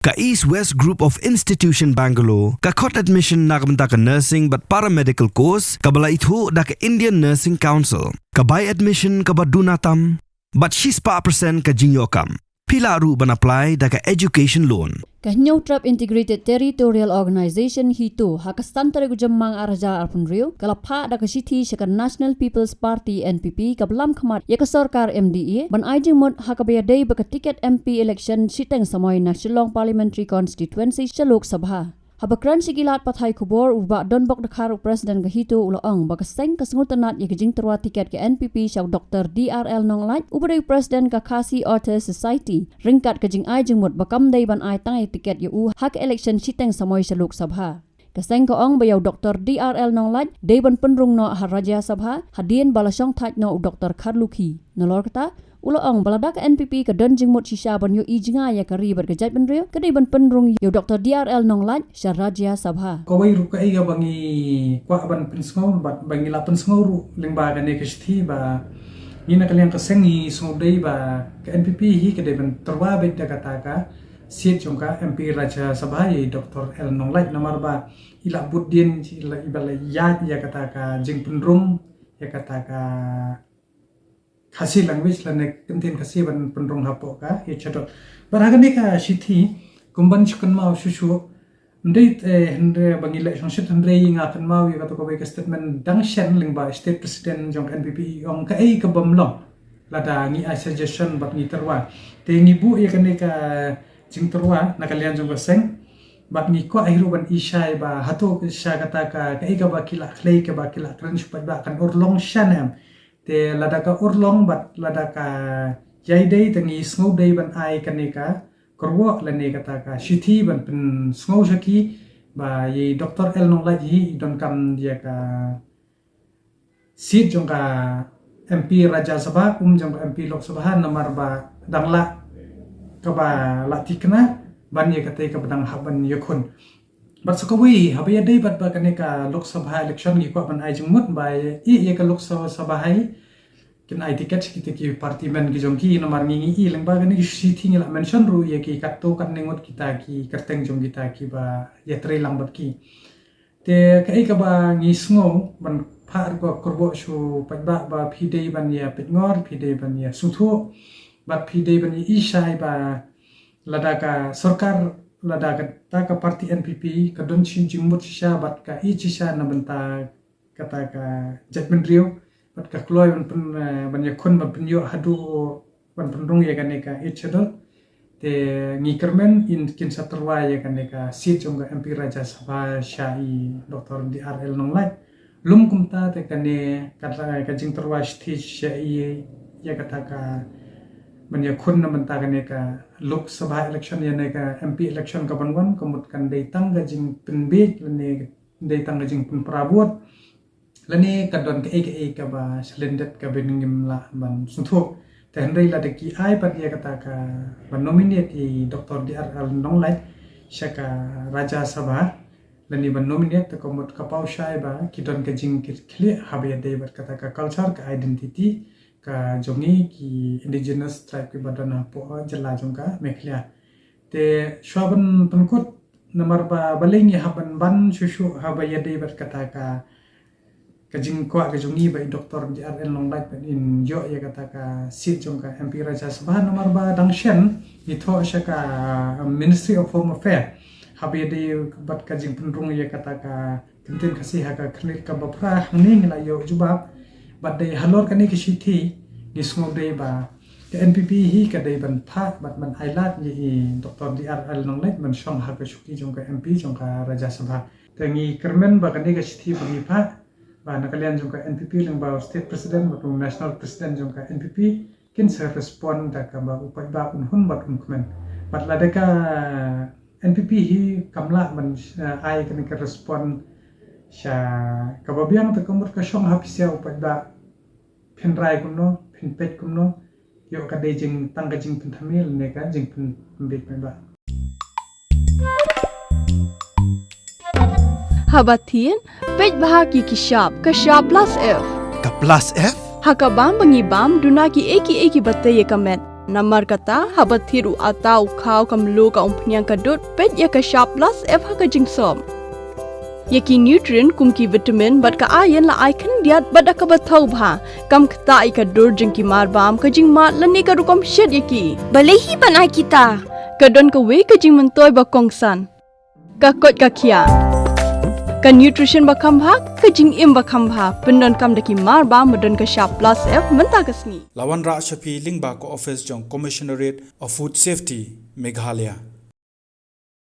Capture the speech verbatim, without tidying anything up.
Ka East West Group of Institution Bangalore ka khot admission na ka bynta ka nursing bad paramedical course kaba la ithuh da ka Indian Nursing Council. Ka bai admission kaba duna tam bad shispah percent ka jingïoh kam. Phi lah ruh ban apply da ka education loan. Ka Hynñiewtrep Integrated Territorial Organization HITO ha ka san tarik u Jymmang ar hajar arphew hynriew ka la phah da ka shithi sha ka National People's Party N P P kaba lam khmat ïa ka sorkar M D A ban ai jingmut ha kaba ïadei bad ka tiket M P election shiteng samoi na Shillong Parliamentary Constituency sha Lok Sabha. Haba kren sha ki lad pathai khubor u Bah Donbok Dkhar, u President ka HITO, u la ong ba ka seng ka sngewtynnad ïa ka jingtyrwa tiket ka N P P sha u Doctor D R L Nonglait uba dei u President ka Khasi Authors Society ryngkat ka jingai jingmut ba kam dei ban ai tang ïa tiket ïa u ha ka election shiteng samoi sha Lok Sabha. Ka seng ka ong ba ïa u Doctor D R L Nonglait dei ban pynrung noh ha Rajya Sabha hadien ba la shong thait noh u Doctor Kharlukhi. Nalor kata, u la ong ba lada ka N P P ka don jingmut shisha ban ïohi jngai ïa ka ri bad ka jaitbynriew, ka dei ban pynrung ïa u Doctor D R L Nonglait sha Rajya Sabha. Kawei ruh kaei kaba ngi kwah ban pynsngew bad ba ngi la pynsngew ruh lyngba kane ka shithi ba ngi na ka liang ka seng ngi sngewdei ba ka N P P hi ka dei ban tyrwa beit da kata ka seat jong ka M P Rajya Sabha ïa i Doctor L Nonglait namar ba i la bud dien i la, i ba la ïaid ïa kata ka jingpynrung ïa kata ka Khasi language lane kyntien Khasi ban pynrung hapoh ka Eighth Schedule. Bad ha kane ka shithi kum ban shu kynmaw shuh shuh, ym dei te hynrei ba ngi leh shongshit hynrei nga kynmaw ïa kato kawei ka statement dang shen lyngba State President jong N P P, i ong kaei ka bym long lada ngi ai suggestion bad ngi tyrwa. Te ngi buh ïa kane ka jingtyrwa na ka liang jong ka seng bad ngi kwah hi ruh ban i shai ba hato sha kata ka kaei kaba ki la khlei kaba ki la kren shu paidbah kan urlong sha ne em. Te lada ka urlong bad lada ka ïai dei te ngi sngewdei ban ai kane ka kyrwoh lane kata ka shithi ban pynsngew sha ki ba i Doctor L Nonglait hi i donkam ïa ka seat jong ka M P Rajya Sabha, um jong ka M P Lok Sabha namar ba dang lah kaba la thikna ban ïa katei kaba dang hap ban ïakhun. Bad sa kawei haba ïadei bad ba kane ka Lok Sabha election ngi kwah ban ai jingmut ba ïa, ïa ka Lok Sabha hi kin ai ticket kita ki party man ki jong ki namar ngi ngi i lyngba kane ki shithi ngi la mention ruh ïa ki katto katne ngut kita ki kyrteng jong kita kiba ïatrei lang bad ki. Te kaei kaba ngi sngew ban phah ruh ka kyrwoh sha u paidbah ba phi dei ban ïa peit ngor, phi dei ban ïa sngewthuh bad phi dei ban ïa i shai ba lada ka sorkar, lada kata ka party N P P ka don shi jingmut shisha bad ka i shisha na bynta kata ka jaitbynriew bad ka kloi ban pyn, eh, ban ïakhun ban pynïoh haduh ban pynrung ïa kane ka Eighth Schedule. Te ngi kyrmen in kin sa tyrwa ïa kane ka seat jong ka M P Rajya Sabha sha i Doctor D R L Nonglait. Lum kumta te kane ka, ka jingtyrwa shithi sha i ïa kata ka ban ïakhun na bynta kane ka Lok Sabha election ïa ne ka M P election ka ban wan ka mut kan dei tang ka jingpynbiej lane dei tang ka jingpynpra vote. Lane ka don kaei kaei kaba shalyndet kaba ngim lah ban sngewthuh. Te hynrei lada ki ai pat ïa kata ka ban nominate i Doctor D R L Nonglait sha ka Rajya Sabha lane ban nominate te ka mut ka paw shai ba ki don ka jingkitkhlieh haba ïadei bad kata ka culture, ka identity ka jong ngi ki indigenous tribe kiba don hapoh jylla jong ka Meghalaya. Te shuwa ban pynkut namar ba balei ngi hap ban ban shuh shuh haba ïadei bad kata ka ka jingkwah ka jong ngi ba i Doctor D R L Nonglait ban in ïoh ïa kata ka seat jong ka M P Rajya Sabha namar ba dang shen ngi thoh sha ka, um, Ministry of Home Affairs haba ïadei bad ka jingpynrung ïa kata ka kyntien Khasi ha ka khyrnit kaba phra. Hangne ngi la ïoh jubab bad dei halor kane ka shithi ngi sngewdei ba ka N P P hi ka dei ban phah bad ban ai lad ïa i Doctor D R L Nonglait ban shong ha ka shuki jong ka M P jong ka Rajya Sabha. Te ngi kyrmen ba kane ka shithi ba ngi phah ba na ka liang jong ka N P P lyngba u State President bad u National President jong ka N P P kin sa respond da kaba u paidbah un hun bad un kmen. Bad lada ka N P P hi kam lah ban, eh, ai kane ka respond sha kaba biang te ka mut ka shong ha pisa u paidbah phin rai kumno, phin peit kumno, ïoh ka dei jing tang ka jingpynthame lane ka jingpyn, pynbiej paidbah. Haba thied, peit bha ki ki shap, ka shap plus F. Ka plus F? Ha ka bam ba ngi bam, duna kiei kiei kiba tei ïa ka met. Namar kata, haba thied u atta, u khaw, ka mluh, ka umphniang, ka dud, peit ïa ka Shap Plus F ha ka jingsop. Ïa ki nutrient kum ki vitamin bad ka iron la ai khyndiat bad da kaba thaw bha. Kam ktah ïa ka dur jong ki marbam, ka jingmad lane ka rukom shet ïa ki. Balei hi ban ai kita? Ka don kawei ka jingmyntoi ba kongsan. Ka koit ka khiah. Ka nutrition ba kham bha, ka jingim ba kham bha. Pyndonkam da ki marbam ba don ka Shap Plus F mynta ka sngi. La wanrah sha phi lyngba ka office jong Commissionerate of Food Safety, Meghalaya.